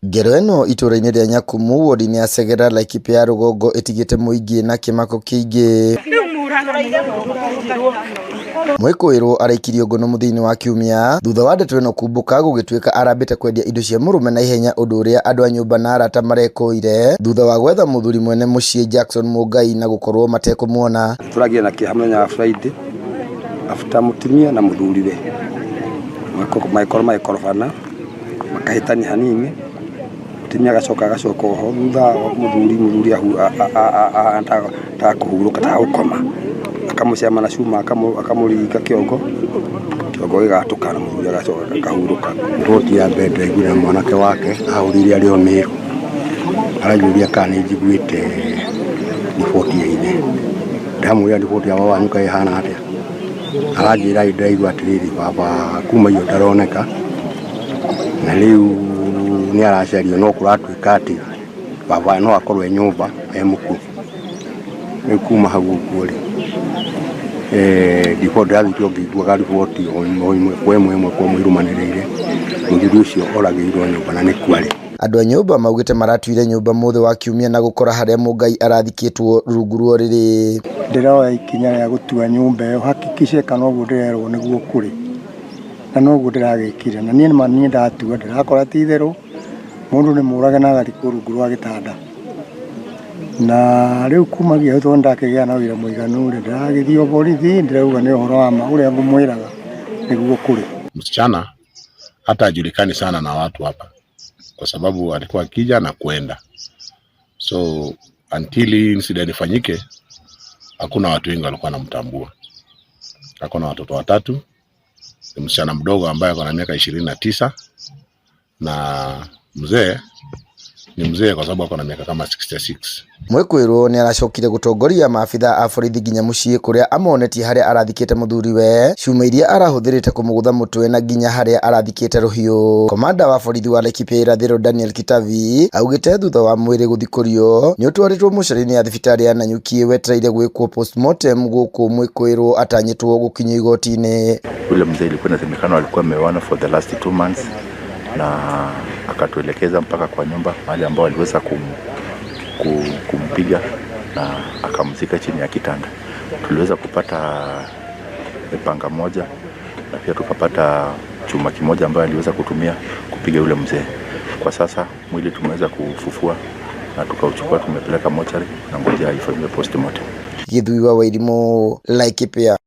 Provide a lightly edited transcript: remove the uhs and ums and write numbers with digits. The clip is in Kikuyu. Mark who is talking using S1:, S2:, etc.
S1: Ngero ĩno itũra-inĩ rĩa Nyakumu ward-inĩ ya Segera Laikipia ya rũgongo ĩtigĩte mũingĩ na kĩmako kĩingĩ. Mwĩkũĩrwo araikirio ngono mũthia-inĩ wa kiumia thutha wa ndeto ĩno kumbũka gũgĩtuĩka arambĩte kwendia indo cia mũrũme na ihenya ũndũ ũrĩa andũ a nyũmba na arata marekũire thutha wa gwetha mũthuri mwene mũciĩ Jackson Mũngai na gũkorwo matekũmuona.
S2: Tũragire na kĩeha mũthenya wa Friday after mũtumia na mũthuriwe magĩkorwo magĩkorobana makahĩtania hanini, mũtumia agacoka agacoka oho thutha wa mũthuri, mũthuri ataga kũhurũka ataga gũkoma, akamũcema na cuma akamũringa kĩongo, kĩongo gĩgatũka na mũthuri agacoka akahurũka.
S3: Riboti ya mbere ndĩraiguire mwanake wake ahũrire arĩ o Mĩrũ, aranjũria kana nĩ njiguĩte riboti ya ithe, ndamwĩra riboti ya baba wanyu kaĩ ĩhana atĩa, aranjĩra ĩ ndĩraigua atĩrĩrĩ baba kuma iyo ndaroneka, na rĩu nĩ aracario no kũratuĩka atĩ baba no akorwo e nyũmba e mũkuũ. Rĩu kuma hau ũguo rĩ, ndikoo ndĩrathire o ngĩiguaga riboti o ĩmwe kwa ĩmwe ĩmwe kwa ĩmwe irũmanĩrĩire, mũthuri ũcio oragĩirwo nyũmba na nĩkuo arĩ.
S1: Andũ a nyũmba maugĩte maratuire nyũmba mũthĩ wa kiumia na gũkora harĩa Mũngai arathikĩtwo rungu rwa ũrĩrĩ.
S4: Ndĩroya ikinya rĩa gũtua nyũmba ĩyo hakikishe kana ũguo ndĩrerwo nĩguo kũrĩ na noguo ndĩragĩkire na niĩ nĩma niĩ ndatua ndĩrakora ti itherũ mũndũ nĩ mũrage na agathikwo rungu rwa gĩtanda na rĩu kumagia hau tondũ ndakĩgĩa na wĩra mũiganu rĩ ndĩragĩthiĩ o borithi ndĩrauga nĩ ũhoro wa ma ũrĩa ngũmwĩraga nĩguo kũrĩ.
S5: Msichana hata hajulikani sana na watu hapa kwa sababu alikuwa akija na kuenda, so until hii incident ifanyike, hakuna watu wengi walikuwa wanamtambua. Ako na watoto watatu, ni msichana mdogo ambaye ako na miaka 29 na mzee ni mzee kwa sababu ako na miaka kama 66.
S1: Mwĩkũĩrwo nĩ aracokire gũtongoria maabitha a borithi nginya mũciĩ kũrĩa amonetie harĩa arathikĩte mũthuriwe, cuma iria arahũthĩrĩte kũmũgũtha mũtwe na nginya harĩa arathikĩte rũhiũ. Komanda wa borithi wa Laikipia irathĩro Daniel Kitavi augĩte thutha wa mwĩrĩ gũthikũrio nĩ ũtwarĩtwo mocarĩ-inĩ ya thibitarĩ ya Nanyuki wetereire gwĩkwo postmortem gũkũ mwĩkũĩrwo atanyĩtwo gũkinyio igoti-inĩ.
S6: Yule mzee ilikuwa inasemekana walikuwa wameoana for the last 2 months na akatuelekeza mpaka kwa nyumba mahali ambao aliweza kumpiga na akamzika chini ya kitanda. Tuliweza kupata panga moja na pia tukapata chuma kimoja ambayo aliweza kutumia kupiga yule mzee. Kwa sasa mwili tumeweza kufufua na tukauchukua tumepeleka mochari na ngoja ifanyiwe postmortem.
S1: Gĩthui wa Wairimũ, Laikipia.